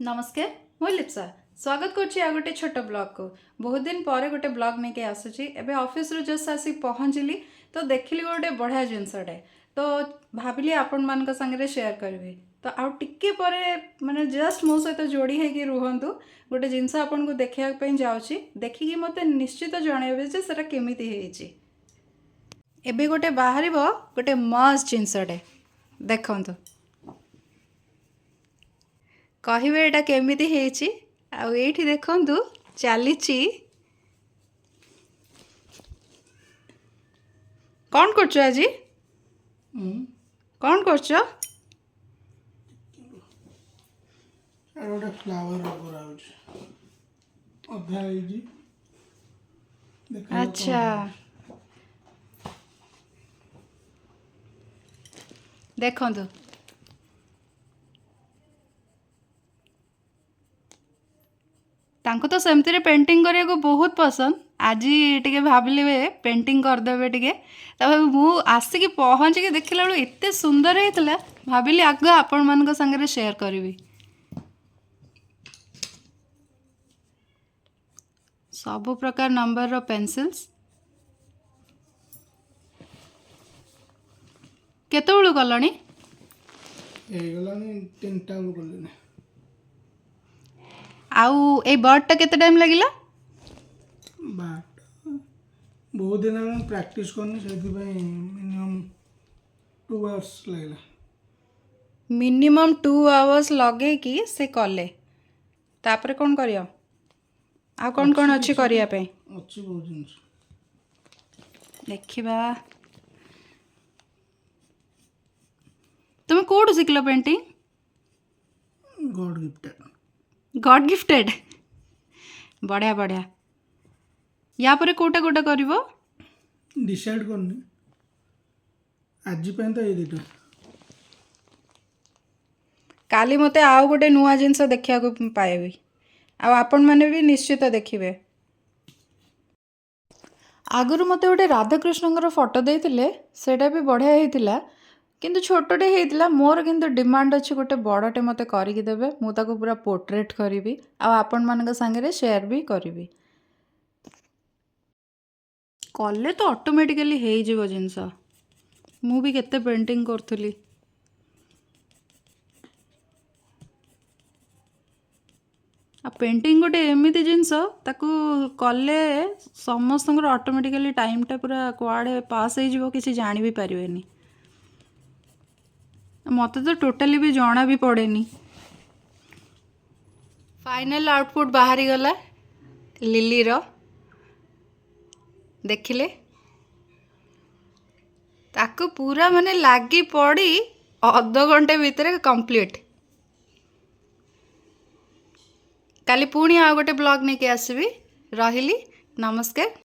ନମସ୍କାର, ମୁଁ ଲିପ୍ସା। ସ୍ୱାଗତ କରୁଛି ଆଉ ଗୋଟେ ଛୋଟ ବ୍ଲଗ୍କୁ। ବହୁତ ଦିନ ପରେ ଗୋଟେ ବ୍ଲଗ୍ ନେଇକି ଆସୁଛି। ଏବେ ଅଫିସରୁ ଜଷ୍ଟ ଆସିକି ପହଞ୍ଚିଲି ତ ଦେଖିଲି ଗୋଟେ ବଢ଼ିଆ ଜିନିଷଟେ, ତ ଭାବିଲି ଆପଣମାନଙ୍କ ସାଙ୍ଗରେ ସେୟାର କରିବି। ତ ଆଉ ଟିକେ ପରେ ମାନେ ଜଷ୍ଟ ମୋ ସହିତ ଯୋଡ଼ି ହେଇକି ରୁହନ୍ତୁ। ଗୋଟେ ଜିନିଷ ଆପଣଙ୍କୁ ଦେଖିବା ପାଇଁ ଯାଉଛି, ଦେଖିକି ମୋତେ ନିଶ୍ଚିତ ଜଣାଇବେ ଯେ ସେଟା କେମିତି ହେଇଛି। ଏବେ ଗୋଟେ ବାହାରିବ ଗୋଟେ ମସ୍ତ ଜିନିଷଟେ, ଦେଖନ୍ତୁ, କହିବେ ଏଇଟା କେମିତି ହେଇଛି। ଆଉ ଏଇଠି ଦେଖନ୍ତୁ ଚାଲିଛି। କ'ଣ କରୁଛ ଆଜି? କ'ଣ କରୁଛ? ଏଇଟା ଗୋଟେ ଫ୍ଲାୱାର କରାହେଉଛି, ଅଧା ହେଇଛି, ଦେଖାଯାଉ କ'ଣ ହଉଛି। ଦେଖନ୍ତୁ, ତାଙ୍କୁ ତ ସେମିତିରେ ପେଣ୍ଟିଂ କରିବାକୁ ବହୁତ ପସନ୍ଦ। ଆଜି ଟିକେ ଭାବିଲେ ପେଣ୍ଟିଂ କରିଦେବେ ଟିକେ। ତାପରେ ମୁଁ ଆସିକି ପହଞ୍ଚିକି ଦେଖିଲା ବେଳକୁ ଏତେ ସୁନ୍ଦର ହେଇଥିଲା, ଭାବିଲି ଆଗ ଆପଣମାନଙ୍କ ସାଙ୍ଗରେ ସେୟାର କରିବି। ସବୁ ପ୍ରକାର ନମ୍ବରର ପେନସିଲ୍ସ। କେତେବେଳୁ କଲଣି? ହେଇଗଲାଣି, 3ଟା ବେଳୁ କଲିଣି। ଆଉ ଏଇ ବର୍ଡ଼ଟା କେତେ ଟାଇମ୍ ଲାଗିଲା? ବାଟ ବହୁତ ଦିନ ହେଲା ପ୍ରାକ୍ଟିସ୍ କରିନି, ସେଥିପାଇଁ ମିନିମମ୍ 2 ଆୱାର୍ସ ଲାଗିଲା। ମିନିମମ୍ 2 ଆୱାର୍ସ ଲଗେଇକି ସେ କଲେ। ତାପରେ କ'ଣ କରିବ? ଆଉ କ'ଣ କ'ଣ ଅଛି କରିବା ପାଇଁ? ଅଛି ବହୁତ ଜିନିଷ। ଦେଖିବା। ତୁମେ କେଉଁଠୁ ଶିଖିଲ painting? God gifted. God gifted, ବଢ଼ିଆ ବଢ଼ିଆ। ୟା ପରେ କେଉଁଟା କେଉଁଟା କରିବ? ଡିସାଇଡ଼୍ କରିନି, ଆଜି ପାଇଁ ତ ଏଇ ଦୁଇଟା। କାଲି ମୋତେ ଆଉ ଗୋଟେ ନୂଆ ଜିନିଷ ଦେଖିବାକୁ ପାଇବି, ଆଉ ଆପଣମାନେ ବି ନିଶ୍ଚିତ ଦେଖିବେ। ଆଗରୁ ମୋତେ ଗୋଟେ ରାଧାକୃଷ୍ଣଙ୍କର ଫଟୋ ଦେଇଥିଲେ, ସେଇଟା ବି ବଢ଼ିଆ ହେଇଥିଲା, କିନ୍ତୁ ଛୋଟଟେ ହେଇଥିଲା। ମୋର କିନ୍ତୁ ଡିମାଣ୍ଡ ଅଛି ଗୋଟେ ବଡ଼ଟେ ମୋତେ କରିକି ଦେବେ, ମୁଁ ତାକୁ ପୁରା ପୋର୍ଟ୍ରେଟ୍ କରିବି ଆଉ ଆପଣମାନଙ୍କ ସାଙ୍ଗରେ ସେୟାର ବି କରିବି। କଲେ ତ ଅଟୋମେଟିକାଲି ହେଇଯିବ ଜିନିଷ। ମୁଁ ବି କେତେ ପେଣ୍ଟିଂ କରୁଥିଲି। ଆଉ ପେଣ୍ଟିଂ ଗୋଟେ ଏମିତି ଜିନିଷ, ତାକୁ କଲେ ସମସ୍ତଙ୍କର ଅଟୋମେଟିକାଲି ଟାଇମ୍ଟା ପୁରା କୁଆଡ଼େ ପାସ୍ ହେଇଯିବ, କିଛି ଜାଣି ବି ପାରିବେନି। ମୋତେ ତ ଟୋଟାଲି ବି ଜଣା ବି ପଡ଼େନି। ଫାଇନାଲ୍ ଆଉଟପୁଟ୍ ବାହାରିଗଲା ଲିଲିର, ଦେଖିଲେ? ତାକୁ ପୁରା ମାନେ ଲାଗି ପଡ଼ି ଅଧଘଣ୍ଟେ ଭିତରେ କମ୍ପ୍ଲିଟ୍। କାଲି ପୁଣି ଆଉ ଗୋଟେ ବ୍ଲଗ୍ ନେଇକି ଆସିବି। ରହିଲି, ନମସ୍କାର।